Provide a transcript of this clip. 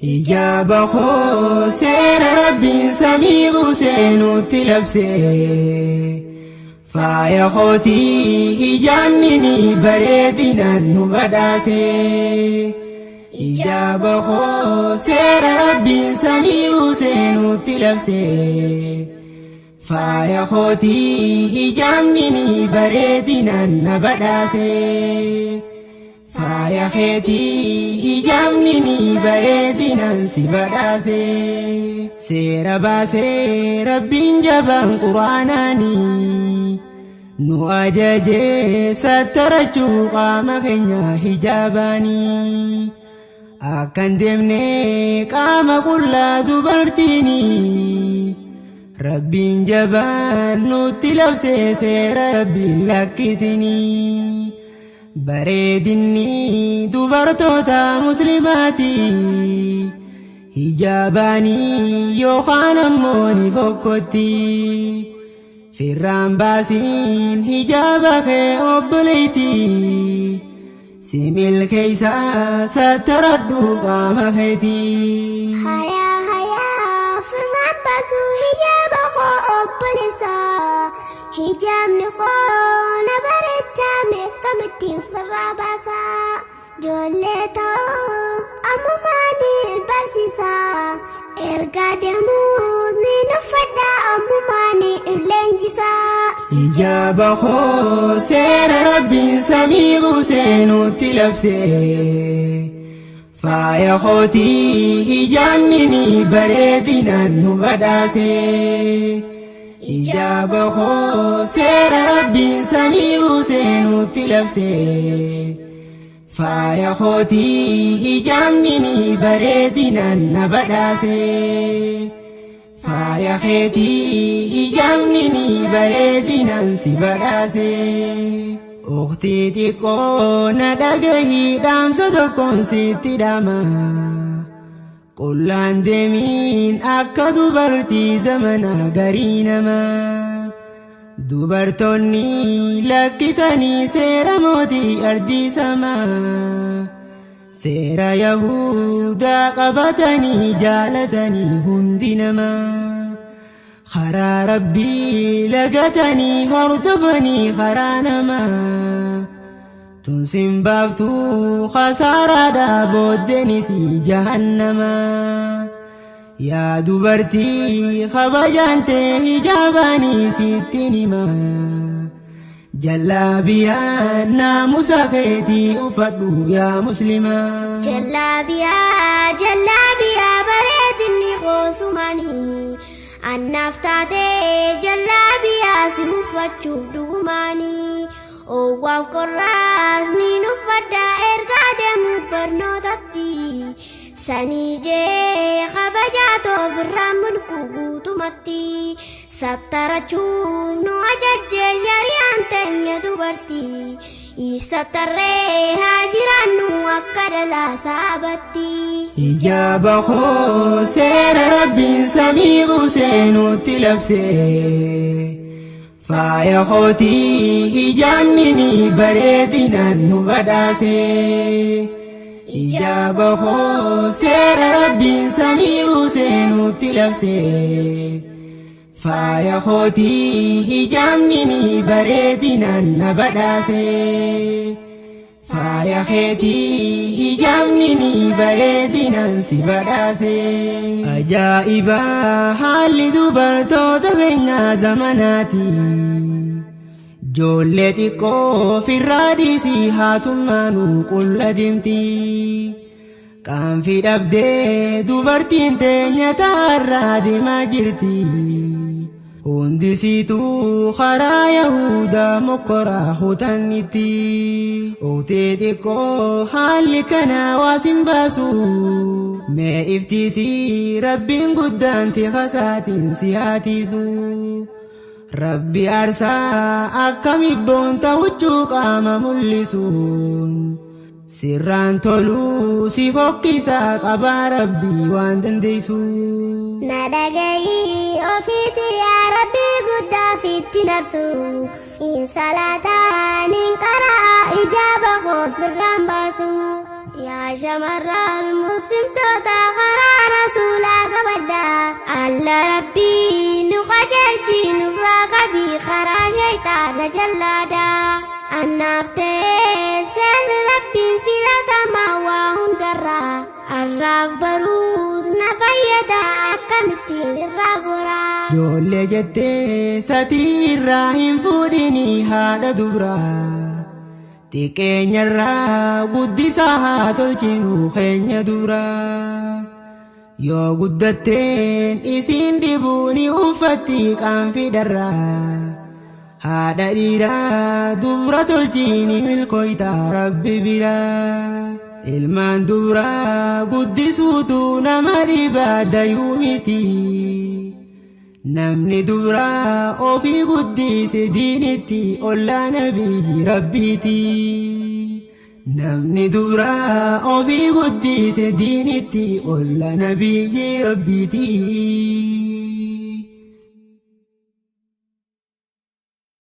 Hijaaba koo seera Rabbiin samii buusee nutti labse. Faaya kootii hijaabni ni bareedinaan nu badhaase. Hijaaba koo seera Rabbiin samii buusee nutti labse. Faaya kootii hijaabni ni bareedinaan na badhaase. Faaya keetii hijaabni ni bareedinaan si badhaase. Seera baasee Rabbiin jabaan quraanaanii. Nu ajajee sattarachuu qaama keenya hijaabaanii. Akkan deemne qaama qullaa dubartiinii. Rabbiin jabaan nutti labsee seera Rabbiin lakkisinii. Bareedinni dubartoota muslimaati. Hijaabaanii yookaan ammoo ni fokkotti. Firraan baasiin hijaaba kee obboleetti. Si milkeessaa sattaradhu qaama keetii. Hayaa hayaa firraan baasuu hijaaba koo obboleessaa. Hijaabni koo na bareechaa meeqamittiin firraa baasaa. Ijoollee ta'us ammumaa ni barsiisaa. Ergaa deemuus ni uffadha ammumaa ni leenjisaa. Hijaaba koo seera Rabbiin samii buusee nutti labse. Faaya kootii hijaabni ni bareedinaan nu badhaase. Hijaaba koo seera Rabbiin samii buusee nutti labse. Faaya kootii hijaabni ni bareedinaan na badhaase. Faaya keetii hijaabni ni bareedinaan si badhaase. Ukhtii xiqqoo na dhagahii dhaamsa tokkoon sitti dhama. Qullaan deemiin akka dubartii zamana garii namaa. Dubartoonni lakkisanii seera mootii ardii samaa. Seera Yahudaa qabatanii jaalatanii hundi namaa. Karaa Rabbii lagatanii hordofanii karaa namaa. Tunsin baaftuu khasaaraadhaa booddeenis jahannamaa. Yaa dubartii kabajaan ta'e hijaabaanii sitti hima. Jallaabiyaa naamusa keetii uffadhu yaa muslimaa. Jallaabiyaa jallaabiyaa bareedinni koosumanii. Annaaf taatee jallaabiyaa si uffachuuf dhugumaanii. Oowwaaf qorraas ni uffadha ergaa deemu barnootatti. Sanii jee kabajaa toofirraa mulqu guutumatti. Sattarachuuf nu ajajjee shari'aan teenya dubartii. Ibsatarree haa jiraannu akka dhalaa saabatti. Hijaaba koo seera Rabbiin samii buusee nutti labse. Faaya kootii hijaabni ni bareedinaan nu badhaase. Hijaaba koo seera Rabbiin samii buusee nutti labse. Faaya kootii hijaabni ni bareedinaan na badhaase. Faaya keetii hijaabni ni bareedinaan si badhaase. Ajaa'iba haalli dubartoota keenyaa zamanaati. Ijoollee xiqqoo firraa dhiisii haatummaanuu qulla deemti. Qaanfii dhabdee dubartiin teenya taarraa deemaa jirti. Hundisiituu karaa Yahudaa mokkoraa hutannitti. Uhtee xiqqoo haalli kanaa waa sin baasu. Mee iftiisii Rabbiin guddaan tiqasaatiin si haatiisu. Rabbi aarsaa akkami boonta huccuu qaama mul'isuun. Sirraan toluu si fokkisaa qabaa Rabbii waan dandeessu. Na dhagahii ofiitti yaa Rabbii guddaa fitti narsu. In salaataan hin qaraa ijaaba koo firraan baasu. Yaa shamarran muslimtoota karaa rasuulaa qabadhaa. Alla rabbii nu qajeelchi nurraa qabii karaa shayxaana jallaadhaa. Annaaf ta'ee seerri rabbiin filatamaa waa hundarraa. Arraaf baruus na fayyada akkamittiin irraa goraa. Ijoollee jettee satii irraa hin fuudhini haadha dubraa. Xiqqeenyarraa guddisaa haa tolchinu keenya duraa. Yoo guddatteen isiin dhibuu ni uffatti qaanfidharraa. Haadha dhiiraa dubra tolchiini milkooyta rabbi biraa. Ilmaan duraa guddisuutu nama dhibaa dayuu miti. Namni duraa ofii guddise diinitti ollaa nabiyyi rabbiiti. Namni duraa ofii guddise diinitti ollaa nabiyyi rabbiiti.